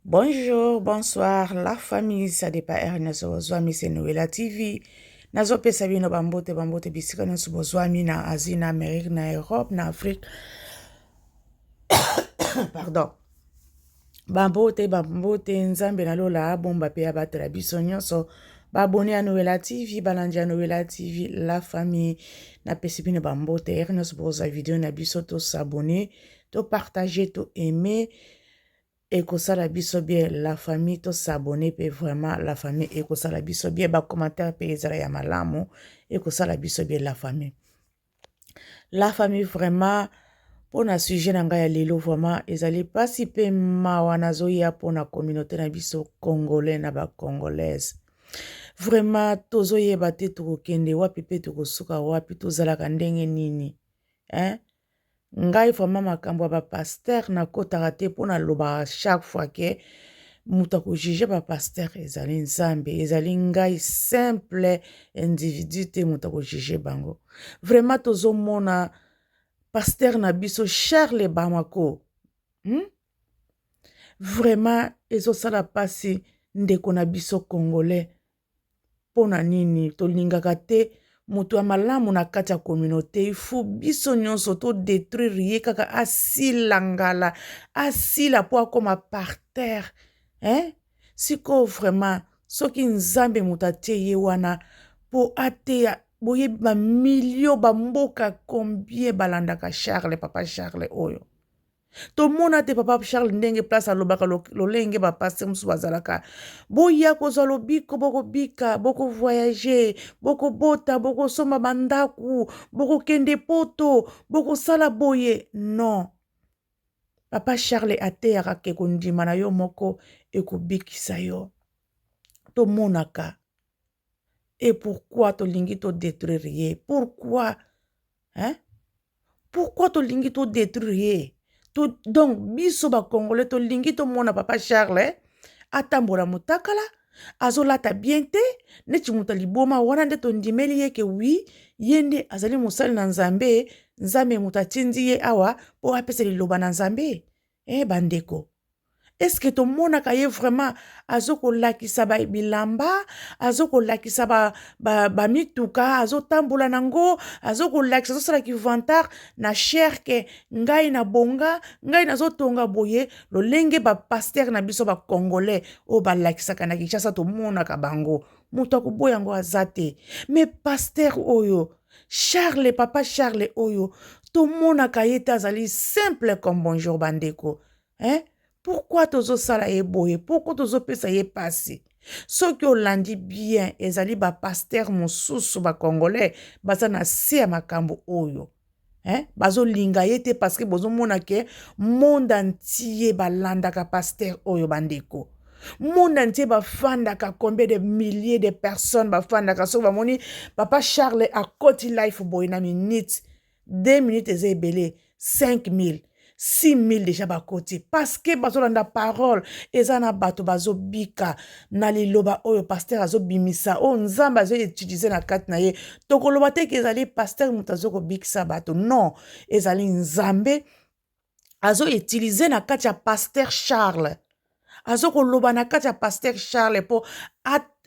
Bonjour, bonsoir, la famille, ça dépend heure nyonso bozwami, c'est Noela TV. Nazopesa bino bambote bambote bisika nyonso bozwami na Asie, na Amérique, na Europe, na Afrique. Pardon. Bambote bambote, Nzambe na lola abomba mpe abatela biso nyonso. Babone ya Noela TV, balandi ya Noela TV, la famille, napesi bino bambote heure nyonso bozwa video na biso, to s'abonner, to partager, to aimer. Ekosala biso bien, la famille. To s'abonner mpe vraiment, la famille, ekosala biso bien. Bacommentaire mpe ezala ya malamu, ekosala biso bien, la famille. La famille, vraiment, mpona sujet na ngai ya lelo, vraiment ezali mpasi mpe mawa. Nazoya mpona communauté na biso congolais na bacongolaise. Vraiment tozoyeba te tokokende wapi mpe tokosuka wapi, tozalaka ndenge nini, hein? Ngai vraiment, makambo ya bapasteur nakotaka te, mpo nalobaka chaque fois ke moto akojuger bapasteur ezali Nzambe, ezali ngai simple individu te moto akojuger bango. Vraiment tozomona pasteur na biso Charles Bamako, Vraiment ezosala mpasi, ndeko na biso congolais. Mpo na nini tolingaka te moto ya malamu na kati ya communauté? Ifu biso nyonso todétruire ye kaka, asila ngala, asila mpo akóma par terre, hein? Sikoyo vraiment, soki Nzambe moto atie ye wana mpo ateya, boyebi bamilio bamboka combien balandaka Charles, papa Charles oyo? Tomona te papa Charles ndenge place alobaka lolenge bapasteur mosusu bazalaka: boya kozwa lobiko, bokobika, bokovoyage, bokobota, bokosomba bandako, bokokende poto, bokosala boye. Non, papa Charles ateyaka ke kondima na yo moko ekobikisa yo. Tomonaka e pourquoi tolingi todétruire ye? Pourquoi, hein? Pourquoi tolingi todétruire ye to? Donc biso bacongolais tolingi tomona papa Charles atambola motakala, azolata bien te, neti moto aliboma wana nde tondimeli ye ke oui, ye nde azali mosali na Nzambe, Nzambe moto atindi ye awa mpo apesa liloba na Nzambe. E bandeko, est-ce tomonaka ye vraiment azokolakisa bilamba, azokolakisa bamituka, ba, ba azotambola nango, azokolakisa, azosalaki vantard na chair ke ngai na bonga, ngai nazotonga boye, lolenge bapasteur na biso bacongolais oyo balakisaka na Kinshasa tomonaka bango? Moto akoboya yango aza te. Mais pasteur oyo Charles, papa Charles oyo, tomonaka ye te, azali simple comme bonjour, bandeko, hein? Pourquoi tozosala ye boye? Pourquoi tozopesa ye pasi? Soki olandi bien, ezali bapasteur mosusu bacongolais baza na se ya makambo oyo, hein? Bazolinga ye te parce que bozomona ke monde entier balandaka pasteur oyo. Bandeko, monde entier bafandaka, combien de milliers de personnes bafandaka? Soki bamoni papa Charles akoti live boye, na minute, 2 minutes eza ebele, 5000, 6000 déjà bakoti, parce que bazolanda parole. Eza na bato bazobika na liloba oyo pasteur azobimisa, oyo Nzambe azoutiliser na kati na ye. Tokoloba te ke ezali pasteur moto azokobikisa bato, non, ezali Nzambe azoutiliser na kati ya pasteur Charles, azokoloba na kati ya pasteur Charles mpo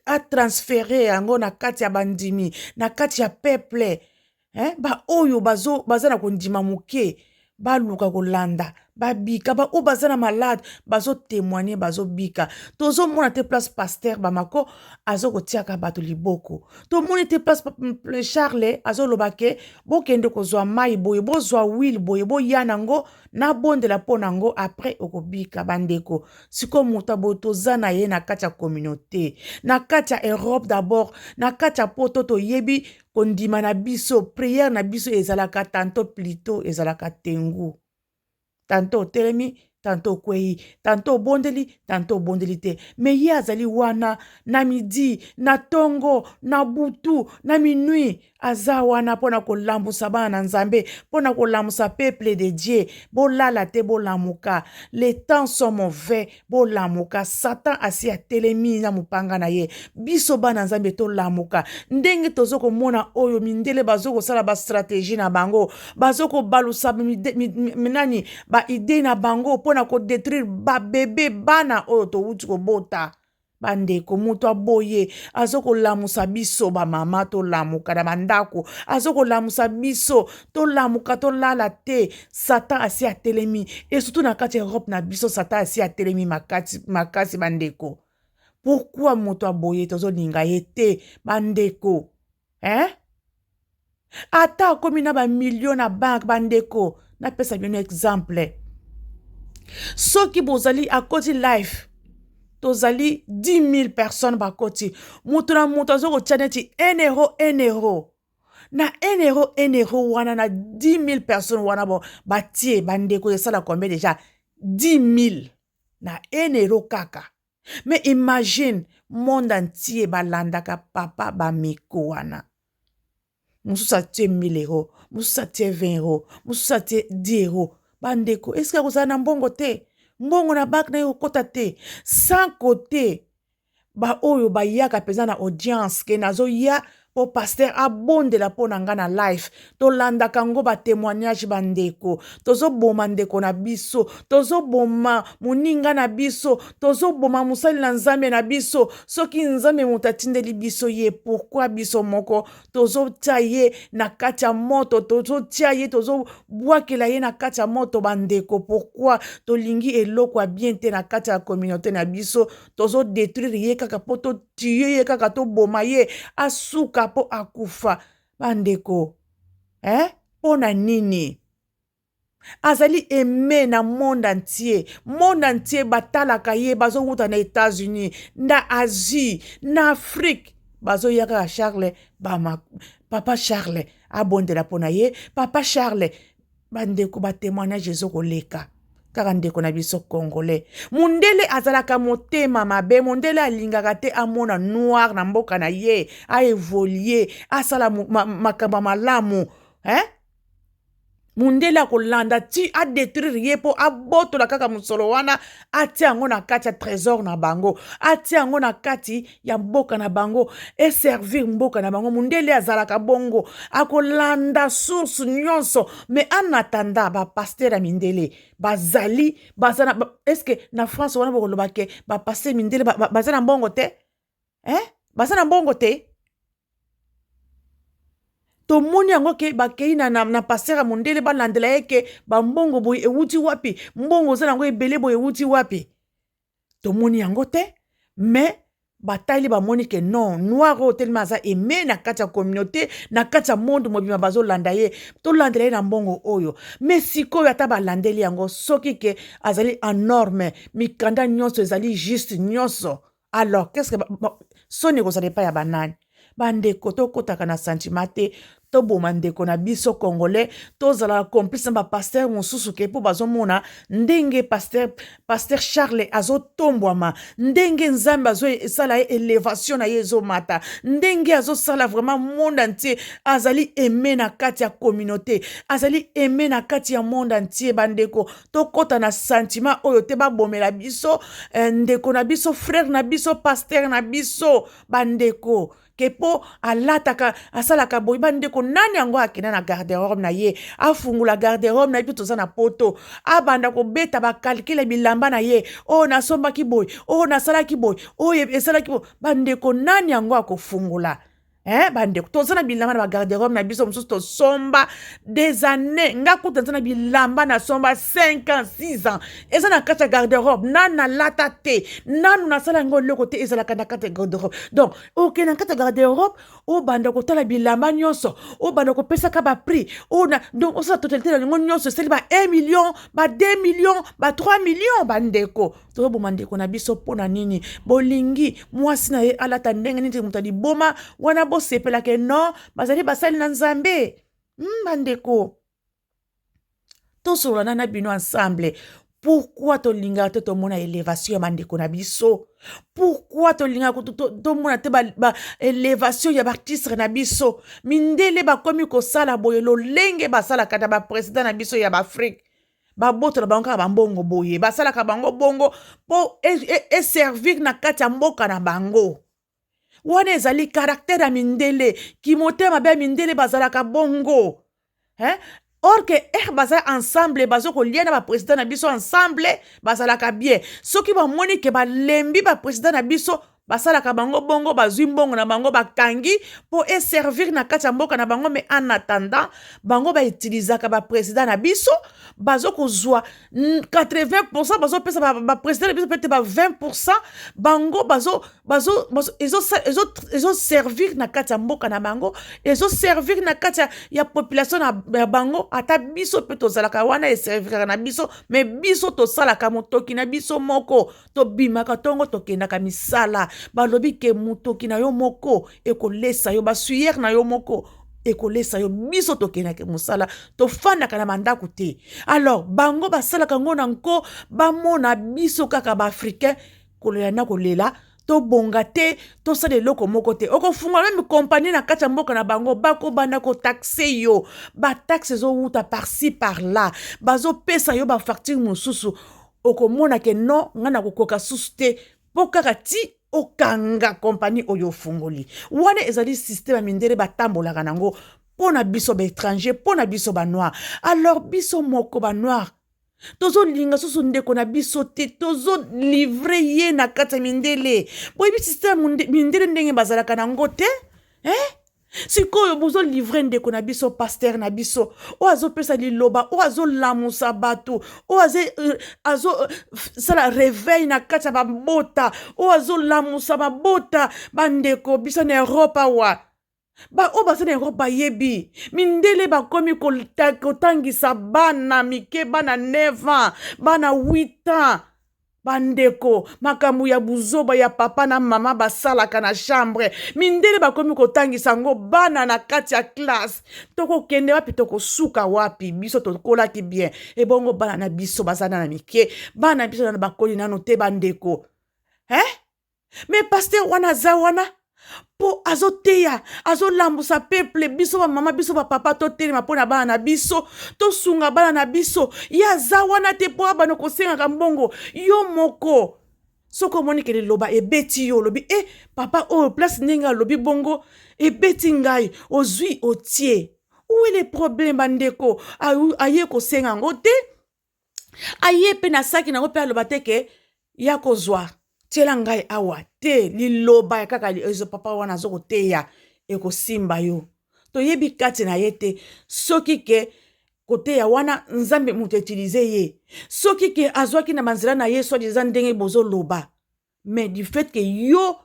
atransférer yango na kati ya bandimi, na kati ya peuple, eh? Baoyo baza na kondima moke baluka kolanda, babika. Baoyo baza na malade bazotémoigner, bazobika. Tozomona te place pasteur Bamako azokotiaka bato liboko. Tomoni te place Charles azoloba ke bokende kozwa mai boye, bozwa huile boye, boya nango, nabondela mpo nango, après okobika. Bandeko, sikoyo moto boye toza na ye na kati ya communauté, na kati ya Europe d'abord, na kati ya poto. Toyebi kondima na biso, prière na biso ezalaka tantôt plutôt ezalaka tengu, tantôt otelemi, tantôt okwei, tantôt obondeli, tantôt obondeli te. Mais ye azali wana na midi, na ntongo, na butu, na minuit. Aza wana mpo na kolamusa bana na Nzambe, mpo na kolamusa peuple de Dieu. Bolala te, bolamuka. Les temps sont mauvais, bolamuka. Satan asi atelemi na mopanga na ye. Biso bana Nzambe tolamuka. Ndenge tozo komona oyo mindele bazo kosala ba stratégie na bango, bazo kobalusa nani ba idée na bango mpo na kodétruire ba bebe bana oyo towuti kobota. Bandeko, moto aboye azo kolamusa biso bamama tolamuka na bandako, azo kolamusa biso tolamuka, tolala te. Satan asi atelemi, et surtout na kati ya Europe na biso, Satan asi atelemi makasi makasi. Bandeko, pourquoi moto aboye tozolinga ye te, bandeko, hein? Ata akomi na bamilio na banque, bandeko, napesa bino exemple. Soki bozali akoti live, tozali 10 000 personnes bakoti, moto na moto aza kotia neti 1 euro, 1 euro na 1 euro, 1 euro wana na 10 000 personnes wana, bo batie, bandeko, esala combien déjà? 10 000 na 1 euro kaka. Mais imagine, monde entier balandaka papa Bameko wana. Mosusu atie 1000 euro, mosusu atie 20 euro, mosusu atie 10 euro. Bandeko, eske akozala na mbongo te? Mbongo na banque na ye kokɔta te, sans côté baoyo bayaka mpenza na audience ke nazoya mpo pasteur abondela mpo na nga na live. Tolandaka yango, batémoignage. Bandeko, tozoboma ndeko na biso, tozoboma moninga na biso, tozoboma mosali na Nzambe na biso. Soki Nzambe moto atindeli biso ye, pourquoi biso moko tozotia ye na kati ya moto? Tozotia ye, tozobwakela ye na kati ya moto. Bandeko, pourquoi tolingi eloko ya bien te na kati ya communauté na biso? Tozodétruire ye kaka mpo totuer ye kaka, toboma ye, asuka mpo akufa. Bandeko, eh? Mpo na nini? Azali aimé na monde entier. Monde entier batalaka ye, bazowuta na États-Unis, na Asie, na Afrique, bazoya kaka Charles bama, papa Charles abondela mpo na ye, papa Charles. Bandeko, batémoignage ezokoleka kaka. Ndeko na biso congolais, mondele azalaka motema mabe. Mondele alingaka te amona noir na mboka na ye aévoluer, asala makambo ya malamu, eh? Mondele akolanda ti adétruire ye mpo abotola kaka mosolo wana, atia yango na kati ya trésor na bango, atia yango na kati ya mboka na bango, eservir mboka na bango. Mondele azalaka bongo, akolanda source nyonso. Mais en attendant, bapasteur ya mindele bazali, baza na, est-ce na France wana bokoloba ke bapasteur mindele baza na mbongo te, eh? Baza na mbongo te. Tomoni yango ke bakei na pasteur ya mondele, balandela ye ke bambongo boye ewuti wapi, mbongo oza nango ebele boye ewuti wapi. Tomoni yango te, mais batali, bamoni ke non, noir oyo telema aza aimé na kati ya communauté, na kati ya monde mobima bazolanda ye, tolandela ye na mbongo oyo. Mais sikoyo, ata balandeli yango, soki ke azali en norme, mikanda nyonso ezali juste nyonso, alors qu'est ce que soni ekozala epai ya banani? Bandeko, tokɔtaka na sentiment te, toboma ndeko na biso congolais, tozala complice na bapasteur mosusu ke mpo bazomona ndenge pasteur Charles azotombwama, ndenge Nzambe azosala ye élévation na ye ezomata, ndenge azosala vraiment monde entier azali aimé na kati ya communauté, azali aimé na kati ya monde entier. Bandeko, tokɔta na sentiment oyo te, babomela biso ndeko na biso, frère na biso, pasteur na biso. Bandeko, ke mpo alataka, asalaka boye. Bandeko, nani yango akenda na garde-robe na ye, afungola garde-robe na ye mpe toza na poto, abanda kobeta bacalcul ya bilamba na ye: oyo nasombaki boye, oyo nasalaki boye, oyo esalaki boye? Bandeko, nani yango akofungola, eh? Bandeko, toza na bilamba na bagarde-robe na biso mosusu tosomba des années. Nga kuta naza na bilamba nasomba 5 ans, 6 ans, eza na kati ya garde-robe, nanu nalata te, nanu nasala yango eloko te, ezalaka na kati ya garde-robe. Donc okende na kati ya garde-robe, obanda kotala bilamba nyonso, obanda kopesaka baprix oyo, donc osala totalité na yango nyonso, esali ba 1 million, ba 2 million, ba 3 million. Bandeko, tozoboma ndeko na biso mpo na nini? Bolingi mwasi na ye alata ndenge nini? Moto ya liboma wana, bosepelaka non, bazali basali na Nzambe. Bandeko, tosolola na bino ensemble. Pourquoi tolingaka te tomona elevation ya bandeko na biso? Pourquoi tolingaka tomona te ba, ba elevation ya baartiste na biso? Mindele bakomi kosala boye lolenge basalaka na bapresident na biso ya baafrike, babotola bango kaka bambongo boye, basalaka bango bongo mpo eservir e, e na kati ya mboka na bango. Wana ezali caractère ya mindele, kimotema mabe ya mindele, bazalaka bongo, hein? Or que eh, baza ensemble, bazo kolia na baprésident na biso ensemble, bazalaka bien. Soki bamoni ke balembi baprésident na biso, basalaka bango bongo, bazwi mbongo na bango, bakangi mpo eservir na kati ya mboka na bango. Mais en attendant, bango bautilisaka baprésident na biso, bazo kozwa 80, bazopesa baprésident na biso pete ba 20. Bango bazo bazo ezoservir na kati ya mboka na bango, ezoservir na kati ya population na ya bango. Ata biso mpe tozalaka wana, eserviraka na biso, mais biso tosalaka motoki na biso moko, tobimaka ntongo, tokendaka misala. Balobi ke motoki na yo moko ekolesa yo, basueur na yo moko ekolesa yo. Biso tokendaka mosala, tofandaka na bandako te. Alors bango basalaka ngo na nko, bamona biso kaka baafricain kolela na kolela, tobonga te, tosala eloko moko te. Okofungola même compagnie na kati ya mboka na bango, bakobanda kotaxer yo, bataxe ezowuta par-ci par-là, bazopesa yo bafacture mosusu. Okomona ke non, ngai nakokoka susu te, mpo kaka ti okanga kompani oyo ofungoli wana. Ezali système ya mindele batambolaka nango mpo na biso baétranger, mpo na biso banoir. Alors biso moko banoir tozolinga susu ndeko na biso te, tozolivrer ye na kati ya mindele. Boyebi système mindele ndenge bazalaka nango te, eh? Sikoyo bozolivrer ndeko na biso, pasteur na biso oyo azopesa liloba, oyo azolamusa bato, oyo azosala réveil na kati ya babota, oyo azolamusa babota. Bandeko, biso na Europe awa, baoyo baza na Europe bayebi mindele bakomi kotangisa bana mike, bana 9 ans, bana 8 ans. Bandeko, makambo ya buzoba ya papa na mama basalaka na chambre, mindele bakomi kotangisa yango bana na kati ya classe. Tokokende wapi? Tokosuka wapi? Biso tokolaki bien, ebongo bana na biso baza na mike, bana na biso nano bakoli nano te, bandeko, eh? Mais pasteur wana aza wana mpo azoteya, azolambusa peuple. Biso bamama, biso bapapa, totelema mpo na bana na biso, tosunga bana na biso. Ye aza wana te mpo abana kosengaka mbongo. Yo moko soki omoni ke liloba ebeti yo, olobi: "E papa oyo, place ndenge alobi bongo ebeti ngai", ozwi, otie. Où est le problème, bandeko? Aye kosenga yango te, aye mpe na saki nango mpe aloba te ke ya kozwa, tiela ngai awa te. Liloba ya kaka ezo papa wana aza koteya ekosimba yo. Toyebi kati na ye te soki ke koteya wana Nzambe moto utiliser ye, soki ke azwaki na banzela na ye, soit eza ndenge bozoloba. Mais du fait ke yo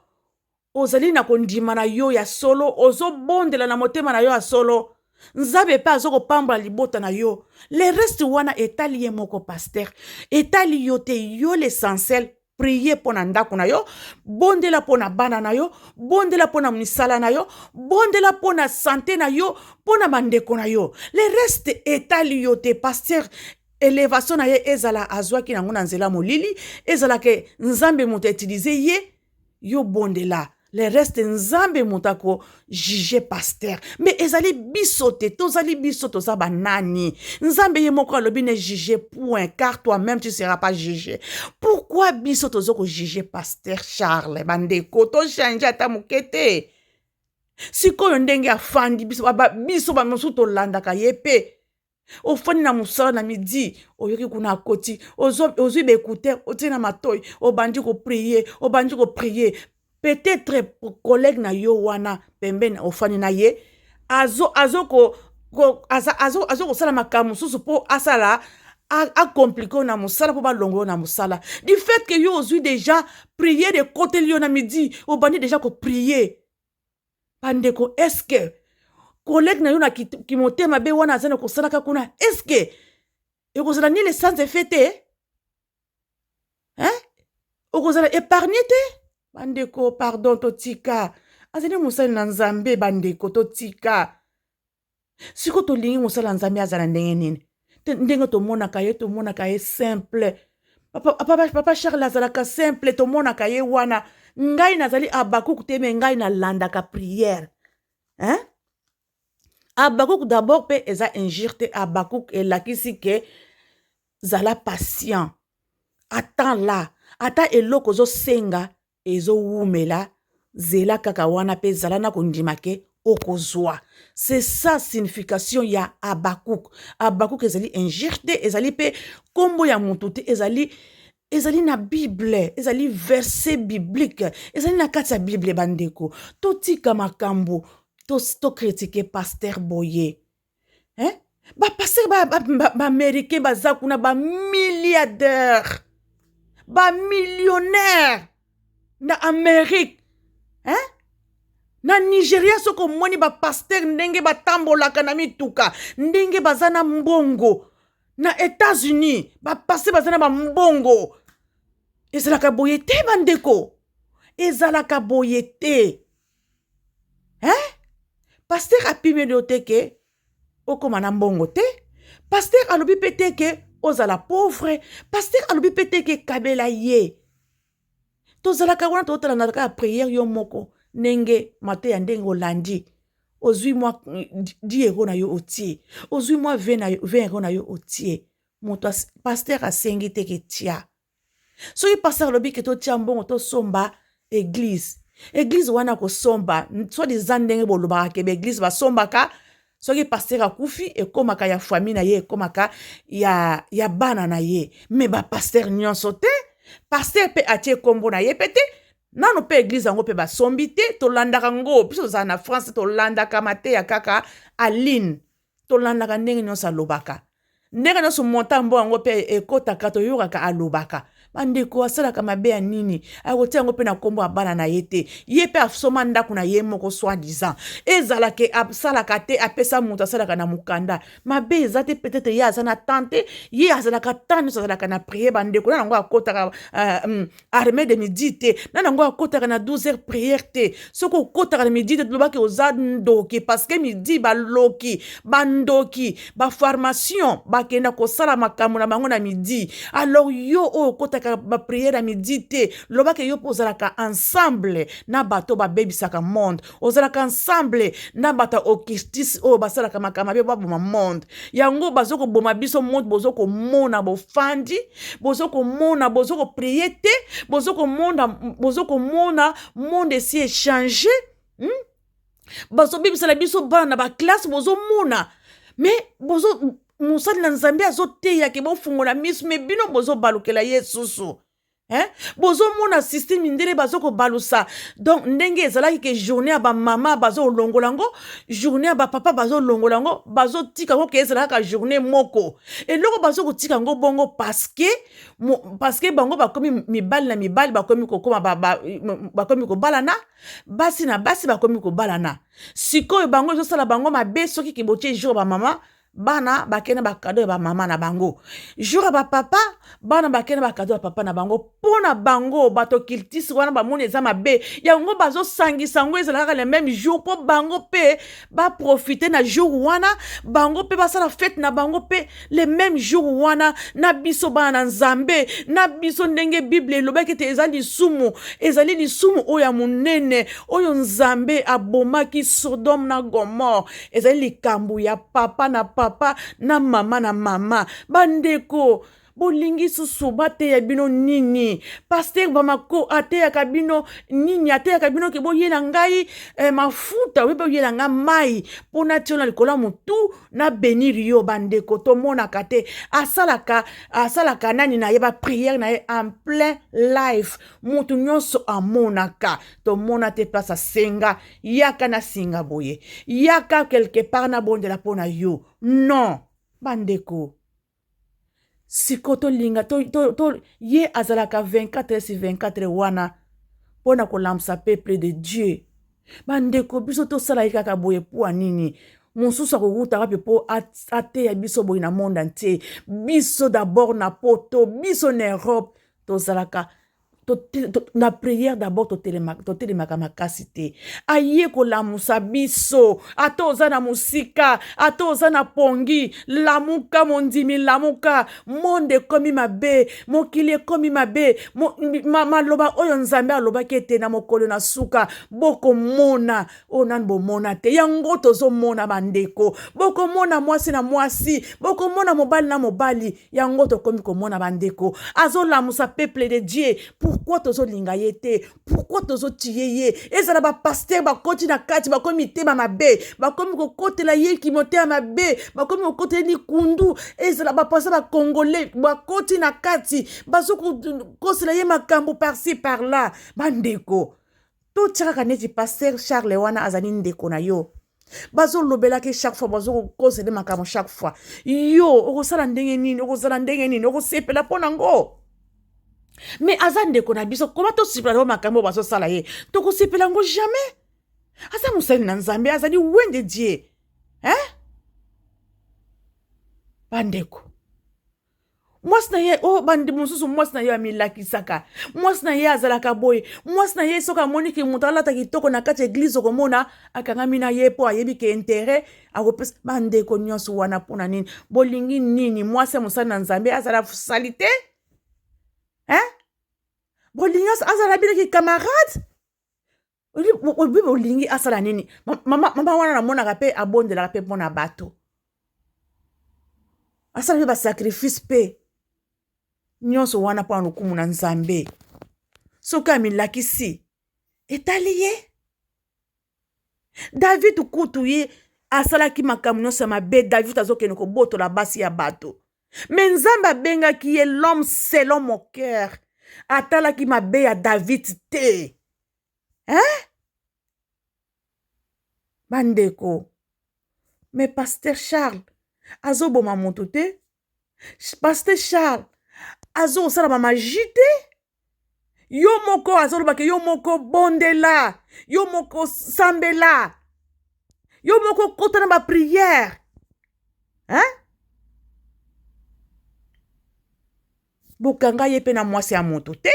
ozali na kondima na yo ya solo, ozobondela na motema na yo ya solo, Nzambe mpe aza kopambola libota na yo. Le reste wana etali ye moko pasteur, etali yo te. Yo, l'essentiel, prie mpo na ndako na yo, bondela mpo na bana na yo, bondela mpo na misala na yo, bondela mpo na santé na yo, mpo na bandeko na yo. Le reste etali yo te. Pasteur, élévation na ye, ezala azwaki yango na nzela molili, ezalaka Nzambe moto autiliser ye, yo bondela. Le reste, Nzambe moto akojuger pasteur, mais ezali biso te. Tozali biso, toza banani? Nzambe ye moko alobi: "Ne juge point, car toi-même tu seras pas jugé." Pourquoi biso toza kojuger pasteur Charles? Bandeko, tochanger ata moke te. Sikoyo ndenge afandi, biso, biso bamosusu tolandaka ye mpe. Ofandi na mosala na midi, oyoki kuna akoti, ozwi baécouteur, otie na matoi, obandi koprier, obandi koprier. Peut-être collègue na yo wana pembeni, ofandi na ye, azo azo ko, ko aza azo azo kosala makambo mosusu mpo asala acompliquer na mosala, mpo balongo yo na mosala. Du fait que yo ozwi déjà prière, ekoteli yo na midi, obandi déjà koprier. Bandeko, est-ce collègue na yo na kimotema mabe wana aza na kosalaka kuna, est-ce ekozala nini sans effet te, hein? Okozala épargne te. Bandeko, pardon, totika. Azali mosali na Nzambe. Bandeko, totika. Sikoyo tolingi mosali ya Nzambe azala ndenge nini? Ndenge tomonaka ye, tomonaka ye simple. Papa, papa, papa Charles azalaka simple, tomonaka ye wana. Ngai nazali Habakuk te, me ngai nalandaka prière, hein? Habakuk d'abord mpe eza injure te. Habakuk elakisi ke zala patient, attends la, ata eloko ozosenga ezowumela, zela kaka wana mpe zala na kondima ke okozwa. C'est ça signification ya Habakuk. Habakuk ezali injure te, ezali mpe nkombo ya motu te, ezali na Bible, ezali verset biblique, ezali na kati ya Bible. Bandeko, totika makambo tocritiquer to pasteur boye, hein? Bapasteur baaméricain ba, ba, baza kuna, bamilliardaire, bamillionnaire na Amérique, hein? Na Nigeria, soki omoni bapasteur ndenge batambolaka na mituka, ndenge baza na mbongo. Na États-Unis, bapasteur baza na bambongo. Ezalaka boye te, bandeko, ezalaka boye te, hein? Pasteur apimeli yo te ke okóma na mbongo te. Pasteur alobi mpe te ke ozala pauvre. Pasteur alobi mpe te ke kabela ye. Tozalaka wana, totala na kaka prière. Yo moko ndenge mateya, ndenge olandi, ozwi mwa 10 euro na yo otie, ozwi mwa 20 euro na yo otie. Moto pasteur asengi te ke tia. Soki pasteur alobi ke totia mbongo tosomba église, église wana kosomba soi-disant, ndenge bolobaka ke baéglise basombaka, soki pasteur akufi, ekómaka ya famille na ye, ekómaka ya bana na ye. Me bapasteur nyonso te. Pasteur mpe atie nkombo na ye mpe te nano mpe église yango mpe basombi te. Tolandaka ngo, biso tozala na France, tolandaka mateya kaka Aline, tolandaka ndenge nyonso alobaka, ndenge nyonso monta mbo yango mpe ekɔtaka, toyokaka alobaka. Bandeko, asalaka mabe ya nini? Akotia yango mpe na nkombo ya bana na ye te. Ye mpe asoma ndako na ye moko soi-disant. Ezalaka asalaka te, apesa moto asalaka na mokanda, mabe eza te. Peut-être ye aza na temps te. Ye azalaka temps nyonso azalaka na prière, bandeko. Na yango akɔtaka armée de midi te, na yango akɔtaka na 12 heures prière te. Soki okɔtaka na midi te, tolobaki oza ndoki, parce que midi baloki, bandoki, baformation bakenda kosala makambo na bango na midi. Alors yo oyo okɔtaka baprière na midi te, lobaki yo mpo ozalaka ensemble na bato babebisaka monde, ozalaka ensemble na bato ya occultiste oyo basalaka makambo mabe, baboma monde. Yango bazo koboma biso monde. Bozo komona, bofandi, bozo komona, bozo koprier te, bozo komona, bozo komona monde esi échange, Bazobebisala biso bana na baclasse, bozomona. Me bozo mosali na Nzambe azoteyake bofungola miso, me bino bozobalukela ye susu, hein? Bozomona système mindele bazokobalusa. Donc ndenge ezalaki ke journée ya bamama bazolongola yango, journée ya bapapa bazolongola yango, bazotika yango ke ezala kaka journée moko. Eloko bazokotika yango bongo, parce que bango bakomi mibali na mibali, bakomi kokoma bakomi kobalana, basi na basi bakomi kobalana. Sikoyo bango ezosala bango mabe soki ke botie jour bamama, bana bakende bacadeau ya bamama na bango, jour ya bapapa, bana bakende bacadeau ya papa na bango. Mpo na bango bato occultiste wana bamoni eza mabe, yango bazosangisa yango ezala kaka le même jour, mpo bango mpe baprofiter na jour wana, bango mpe basala fête na bango mpe le même jour wana. Na biso bana na Nzambe, na biso ndenge Bible elobaki ete eza lisumu, ezali lisumu oyo ya monene oyo Nzambe abomaki Sodome na Gomore. Ezali likambo ya papa na papa na mama na mama. Bandeko, bolingi susu bateya bino nini? Pasteur Bamako ateyaka bino nini? Ateyaka bino ke boyela ngai mafuta, oye boyela ngai mai mpo natia na likolo ya motu na bénir yo. Bandeko, tomonaka te asalaka nani na ye, baprière na ye en plein live, motu nyonso amonaka. Tomona te place asenga yaka na singa boye, yaka quelque part nabondela mpo na yo. Non, bandeko. Siko tolinga to, ye azalaka 24 sur 24 wana mpo na kolamisa peuple de Dieu. Bandeko, biso tosala ye kaka boye mpo nini? Mosusu akowuta wapi mpo ateya biso boye na monde entier? Biso d'abord na Poto, biso na Europe, tozalaka. Na prière d'abord, totelemaka makasi te. Aye kolamusa biso. Ata oza na mosika, ata oza na pongi, lamuka mondimi, lamuka. Monde ekomi mabe, mokili ekomi mabe. Maloba oyo Nzambe alobaki ete na mokolo na suka bokomona oyo nani bomona te, yango tozomona. Bandeko, bokomona mwasi na mwasi, bokomona mobali na mobali. Yango tokomi komona. Bandeko, azolamusa peuple de Dieu. Pourquoi tozolinga ye te? Pourquoi tozotie ye? Ezala bapasteur bakoti na kati, bakomi mitema mabe, bakomi kokotela ye kimotema mabe, bakomi kokotela ye likundu. Ezala bapasteur bacongolais bakoti na kati, bazokosela ye makambo par-ci par-là. Bandeko, totia kaka neti pasteur Charles wana azali ndeko na yo, bazolobelaki chaque fois, bazokozele makambo chaque fois. Yo okosala ndenge nini? Okozala ndenge nini? Okosepela mpo nango? Mais aza ndeko na biso, koma tosepela nango? Makambo oyo bazosala ye, tokosepela yango jamais. Aza mosali na Nzambe, azali oint de Dieu, hein? Bandeko, mwasi na ye oyo, oh, bandi mosusu, mwasi na ye amilakisaka, mwasi na ye azalaka boye, mwasi na ye soki amoni ke moto alata kitoko na kati ya église, okomona akangami na ye mpo ayebi ke intérêt akopesa. Bandeko, nyonso wana mpona nini? Bolingi nini? Mwasi ya mosali na Nzambe azala sali te, hein? Bolingi azala bino camarade? Olingi asala nini? Mama, mama wana namonaka mpe abondelaka mpe mpona bato, asala mpe basacrifice mpe nyonso wana mpona lokumu na Nzambe. Soki amilakisi, etali ye. David kutu, ye asalaki makambo nyonso ya mabe. David azokende kobotola basi ya bato, mais Nzambe abengaki ye "l'homme selon mon cœur". Atalaki mabe ya David te, hein? Bandeko, mais pasteur Charles azoboma moto te, pasteur Charles azosala bamagie te. Yo moko azolobaka, yo moko bondela, yo moko sambela, yo moko kota na baprière, hein? Bokanga ye mpe na mwasi ya moto te,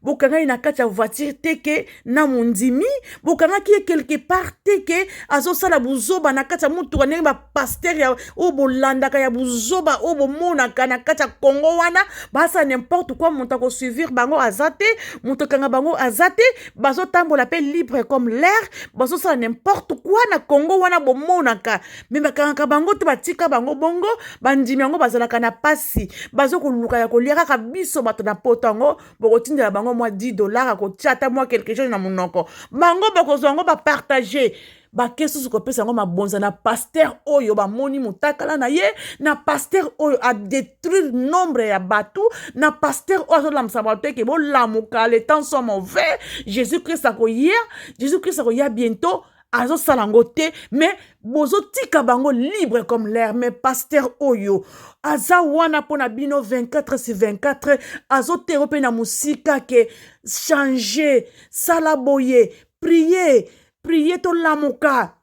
bokanga ye na kati ya voiture te ke na mondimi, bokangaki ye quelque part te ke azosala buzoba na kati ya motuka, ndenge bapasteur ya oyo bolandaka ya buzoba oyo bomonaka na kati ya Kongo wana basala n'importe quoi. Moto akosuivre bango aza te, moto akanga bango aza te. Bazotambola mpe libre comme l'air, bazosala n'importe quoi na Kongo wana bomonaka, mais bakangaka bango te, batika bango bongo. Bandimi yango bazalaka na pasi, bazokoluka ya kolia. Kaka biso bato na poto yango bokotindela bango mwa 10 dollar, akotia ata mwa quelque chose na monoko. Bango bakozwa yango, bapartage, bake susu kopesa yango mabonza na pasteur oyo bamoni motakala na ye, na pasteur oyo adétruire nombre ya bato, na pasteur oyo azolamisa bato eke bolamuka, les temps sont mauvais, Jésus Christ akoya, Jésus Christ akoya bientôt. Azosala yango te, mais bozotika bango libre comme l'air. Mais pasteur oyo aza wana mpo na bino 24 sur 24, azotero mpe na mosika ke change, sala boye, prie, prie, tolamuka.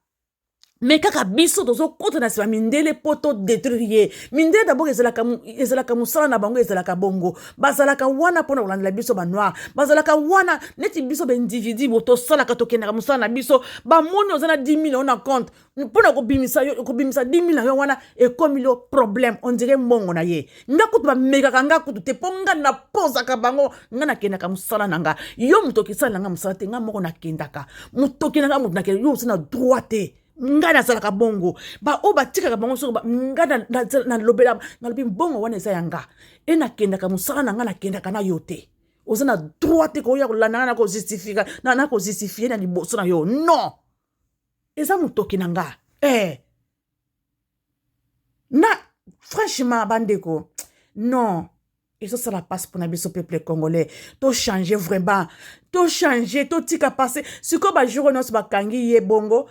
Mais kaka biso tozokɔta na nsima mindele mpo todétruire ye. Mindele d'abord ezalaka mosala na bango, ezalaka bongo. Bazalaka wana mpona kolandela biso banoir, bazalaka wana neti biso baindividu bo tosalaka, tokendaka mosala na biso. Bamoni oza na 10 000 na compte, mpona kobimisa yo, kobimisa 10 000 na yo wana ekomi lo problème, on dirait mbongo na ye. Nga kutu bamekaka nga kutu te, mpo nga napozaka bango. Nga nakendaka mosala na nga. Yo moto okesala na nga mosala te, nga moko nakendaka motoki na nga, moto nakenda. Yo oza na droit te. Ngai nazalaka bongo. Baoyo batikaka bango, soki ngai nalobela, nalobi mbongo wana eza ya nga e, nakendaka mosala na ngai, nakendaka na yo te. Oza na droit te koya kolanda ngai na kojustifie na liboso na yo. Non, eza motoki na nga eh. Na franchement, bandeko, non, ezosala mpasi mpona biso peuple congolais. Tochange vraiment, tochange, totika passé. Sikoyo bajour nyonso bakangi ye bongo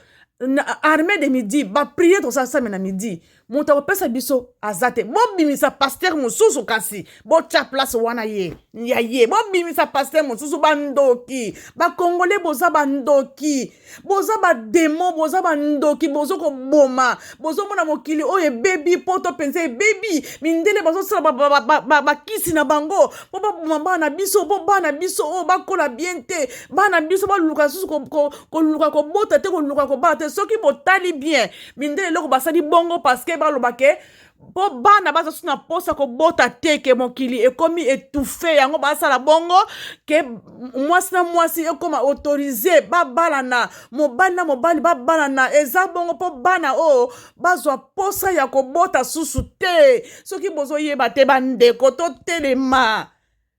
na armée de midi, baprière tosalasame na midi. Moto akopesa biso aza te. Bobimisa pasteur mosusu, kasi botya place wana ye ya ye. Bobimisa pasteur mosusu. Bandoki, bakongole, boza bandoki, boza bademo, boza bandoki, bozo koboma. Bozomona mokili oyo ebebi, poto mpenza ebebi. Mindele bazosala bakisi na bango mpo baboma bana na biso, mpo bana biso oyo bakola bien te, bana biso baluka susu koluka kobota te, koluka kobala te. Soki botali bien, mindele eloko basali bongo parce que baloba ke mpo bana baza susu na mposa kobota te, ke mokili ekomi étouffé. Yango basala bongo ke mwasi na mwasi ekoma autorisé, babalana, mobali na mobali babalana. Eza bongo mpo bana oyo bazwa mposa ya kobota susu te. Soki bozoyeba te, bandeko, totelema.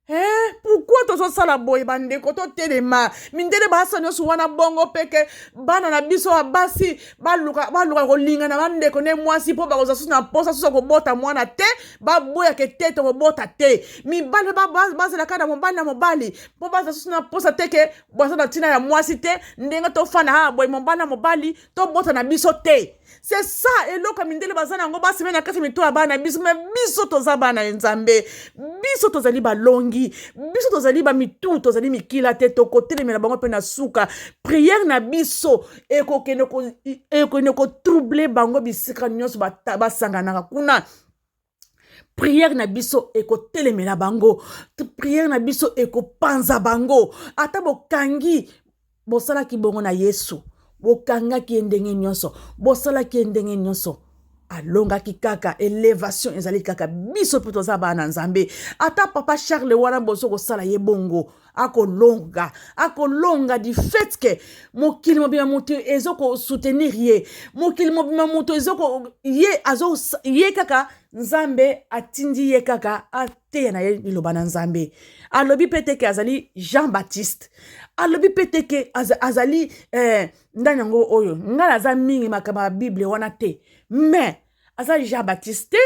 Eh, pourquoi tozosala boye? Bandeko, totelema. Mindele baasa nyonso wana bongo mpe ke bana na biso ya basi baluka, baluka kolinga na bandeko nde mwasi, mpo bakozwa susu na mposa susu ya kobota mwana te. Baboyake te, tokobota te. Mibali mpe bazala kaka na mobali na mobali, mpo baza susu na mposa te, ke baza na ntina ya mwasi te. Ndenge tofanda kaka boye, mobali na mobali, tobota na biso te. C'est ça eloko ya mindele baza na yango, baseme na kati mito ya bana biso. Mais biso toza bana ya Nzambe, biso tozali balongi, biso tozali bamitu, tozali mikila te. Tokotelemela bango mpe na suka. Prière na biso ekokende kotroubler bango bisika nyonso basanganaka kuna. Prière na biso ekotelemela bango, prière na biso ekopanza bango. Ata bokangi, bosalaki bongo na Yesu, bokangaki ye ndenge nyonso, bosalaki ye ndenge nyonso, alongaki kaka. Élévation ezali kaka. Biso mpe toza bana na Nzambe. Ata papa Charles wana, bozo kosala ye bongo, akolonga, akolonga, du fait ke mokili mobima moto ezokosoutenir ye, mokili mobima moto ezoko ye azo ye kaka. Nzambe atindi ye kaka ateya na ye liloba na Nzambe. Alobi mpe te ke azali Jean Baptiste, alobi mpe te ke azali ndani yango oyo. Ngai naza mingi makambo ya Bible wana te, mais azali Jean Baptiste te,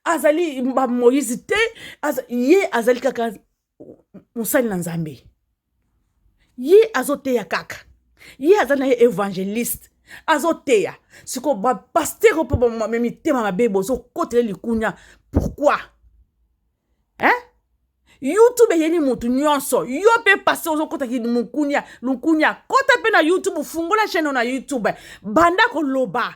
azali bamoïse te. Ye azali kaka mosali na Nzambe. Ye azoteya kaka, ye aza na ye évangéliste, azoteya. Sikoyo bapasteur mpe mitema mabe, bozokotela likunya, pourquoi, hein? YouTube eyeli motu nyonso. Yo mpe pasteur ozokotaki mokunya lukunya, kota mpe na YouTube, fungola chaîne na YouTube, banda koloba,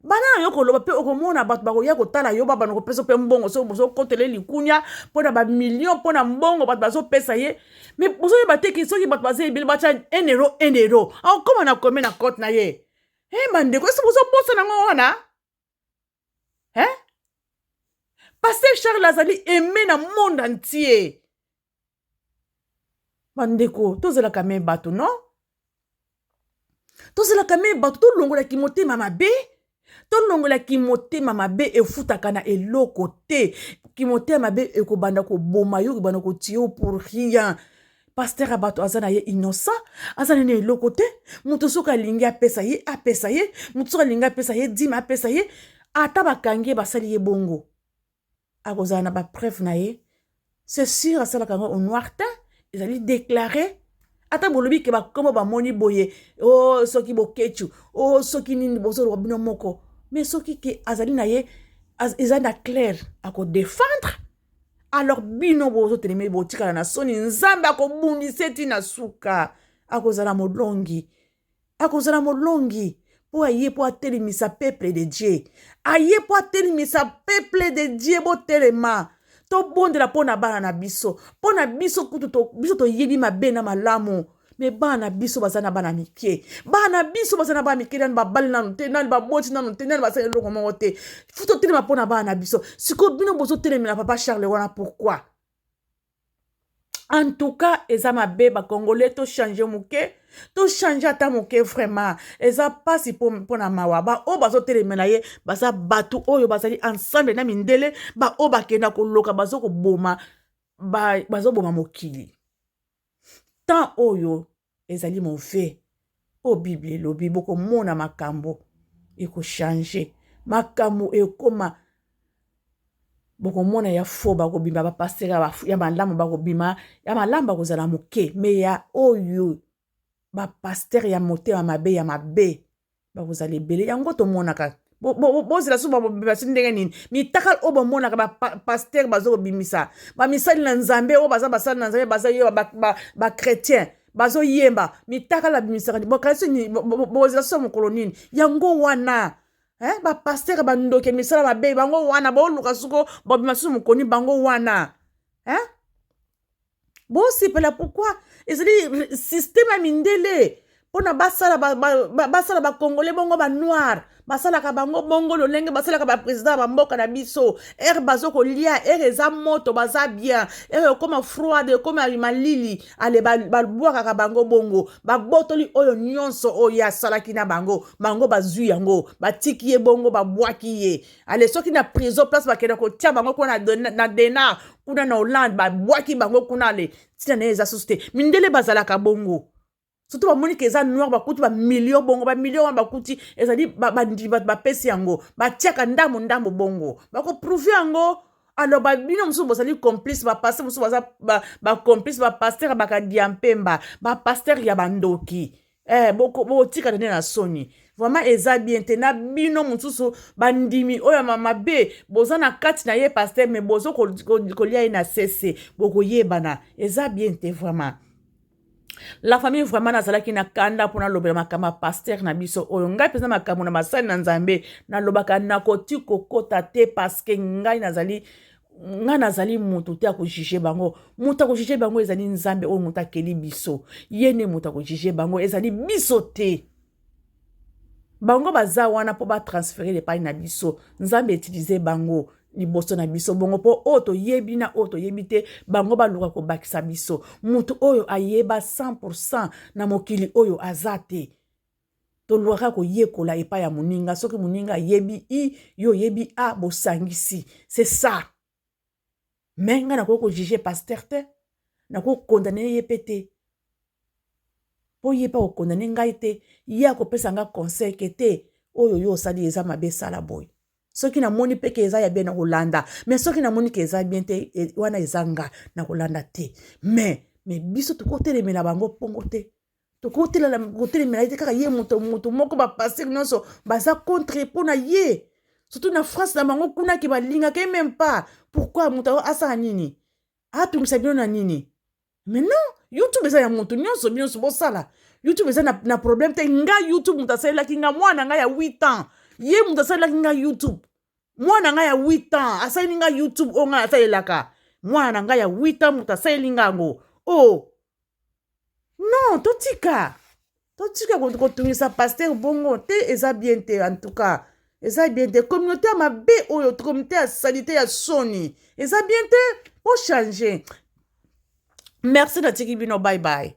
banda na yo koloba mpe okomona bato bakoya kotala yo, babanda kopesa mpe mbongo. Soki bozokotela likunya mpo na bamillion, mpo na mbongo bato bazopesa ye, mais bozoyeba te ke soki bato baza ebele, batya 1 euro, 1 euro akokóma na combien na compte na ye? E bandeko, esi bozobosana yango wana, hein? Pasteur Charles azali aimé na monde entier. Bandeko, tozelaka me bato, non, tozelaka me bato. Tolongolaki motema mabe, tolongolaki motema mabe. Efutaka na eloko te. Kimotema mabe ekobanda koboma yo, ekobanda kotia yo pour rien. Pasteur ya bato aza na ye innocent, aza nini eloko te. Moto soki alingi apesa ye, apesa ye. Moto soki alingi apesa ye dîme, apesa ye. Ata bakangi ye, basali ye bongo, akozala na bapreuve na ye, c'est sûr. Asalaka yango au noir te, ezali déclaré. Ata bolobi ke bakombo bamoni boye, o oh, soki bokecu, o oh, soki nini, bozoloba bino moko. Mais soki ke azali na ye, eza na clair, akodéfendre. Alors bino bozotelemi, botikala na soni. Nzambe akobundisa eti na suka, akozala molongi, akozala molongi, mpo aye mpo atelemisa peuple de Dieu, aye mpo atelemisa peuple de Dieu. Botelema, tobondela mpo na bana na biso, mpo na biso kutu biso toyebi mabe na malamu, mais bana na biso baza na bana mike, bana na biso baza na bana mike, nani babali nanu te, nani baboti nanu te, nani basali eloko moko te. Fu totelema mpo na bana na biso. Sikoyo bino bozotelemela papa Charles wana, pourquoi? En tout cas eza mabe. Bacongolais, tochange moke, tochange ata moke. Vraiment eza mpasi mpo na mawa. Baoyo bazotelemela ye baza bato oyo bazali ensemble na mindele, baoyo bakenda koloka, bazokoboma, bazoboma mokili. Temps oyo ezali mauvais. Oyo Bible elobi, bokomona makambo ekochange, makambo ekoma. Bokomona ya faux bakobima, bapasteur ya malamu bakobima, ya malamu bakozala moke, mais ya oyo bapasteur ya motema mabe, ya mabe, bakozala ebele. Yango tomonaka. Bozela so basi ndenge nini? Mitakala oyo bomonaka bapasteur baza kobimisa, bamisali na Nzambe oyo baza basali na Nzambe, baza yo bachrétien, bazoyemba mitakala, babimisaka. Bokanisi bozela so mokolo nini? Yango wana bapasteur bandoki ya misala mabe, bango wana boluka soko babima susu mokoni bango wana. Bosepela pourquoi? Ezali système ya mindele mpona basala basala bacongolais bongo, banoir basalaka bango bongo, lolenge basalaka baprésident ya bamboka na biso. Heure bazo kolia, heure eza moto, baza bien. Heure ekóma froide, ekóma malili, ale babwakaka bango bongo. Babotoli oyo nyonso oyo asalaki na bango, bango bazwi yango, batiki ye bongo, babwaki ye. Ale soki na prison, place bakende kotia bango kuna na Den Haag, kuna na Hollande, babwaki bango kuna. Ale ntina na ye eza susu te. Mindele bazalaka bongo, surtout bamoni ke eza noir, bakuti bamilio bongo, bamilio wana bakuti ezali bandimi, bato bapesi yango, batiaka ndambo ndambo bongo, bakoprouver yango. Alors babino mosusu bozali complice, bapasteur mosusu baza bacomplice, bapasteur ya bakadia mpemba, bapasteur ya bandoki. Botikala nde na soni. Vraiment eza bien te. Na bino mosusu bandimi oyo ya mabe, boza na kati na ye pasteur, mais bozo kolia ye na sese, bokoyebana. Eza bien te vraiment, la famille. Vraiment nazalaki na kanda mpona alobela makambo ya pasteur na biso oyo. Ngai mpenza, makambo na basali na Nzambe, nalobaka, nakoti kokota te, parce que ngai nazali moto te akojuger bango. Moto akojuger bango ezali Nzambe oyo moto akeli biso. Ye nde moto akojuger bango, ezali biso te. Bango baza wana mpo batransférer epai na biso. Nzambe utiliser bango liboso na biso bongo, mpo oyo toyebi na oyo toyebi te, bango baluka kobakisa biso. Moto oyo ayeba 100 na mokili oyo aza te. Tolwaka koyekola epai ya moninga. Soki moninga ayebi i, yo oyebi a, bosangisi, c'est ça. Mais ngai nakoki kojuger pasteur te, nakoki kocondamner ye mpe te, mpo ye mpe akocondamner ngai te. Ye akopesa nga conseil ke te, oyo yo osali eza mabe, esala boye. Soki namoni mpe ke eza ya bien, nakolanda, mais soki namoni ke eza bien te, wana eza nga nakolanda te. Mais biso tokotelemela bango mpongo te, tokotelemela ye te. Kaka ye moto, moto moko, bapasteur nyonso baza contre mpo na ye, surtout na France na bango kuna, ke balingaka ye même pas. Pourquoi? Moto asala nini? Atungisa bino na nini? Mais non, YouTube eza ya moto nyonso, bino nyonso bosala YouTube, eza na problème te. Nga YouTube, moto asalelaki nga, mwana ngai ya 8 ans, ye moto asalelaki nga YouTube. Mwana ngai ya 8 ans asaleli nga YouTube oyo ngai asalelaka. Mwana na ngai ya 8 ans moto asaleli nga yango. Oh non, totika, totika kotungisa pasteur bongo te, eza bien te. En tout cas eza bien te. Communauté ya mabe oyo, communauté ya saleté, ya soni, eza bien te. Bochanger. Merci, natiki bino. Bye bye.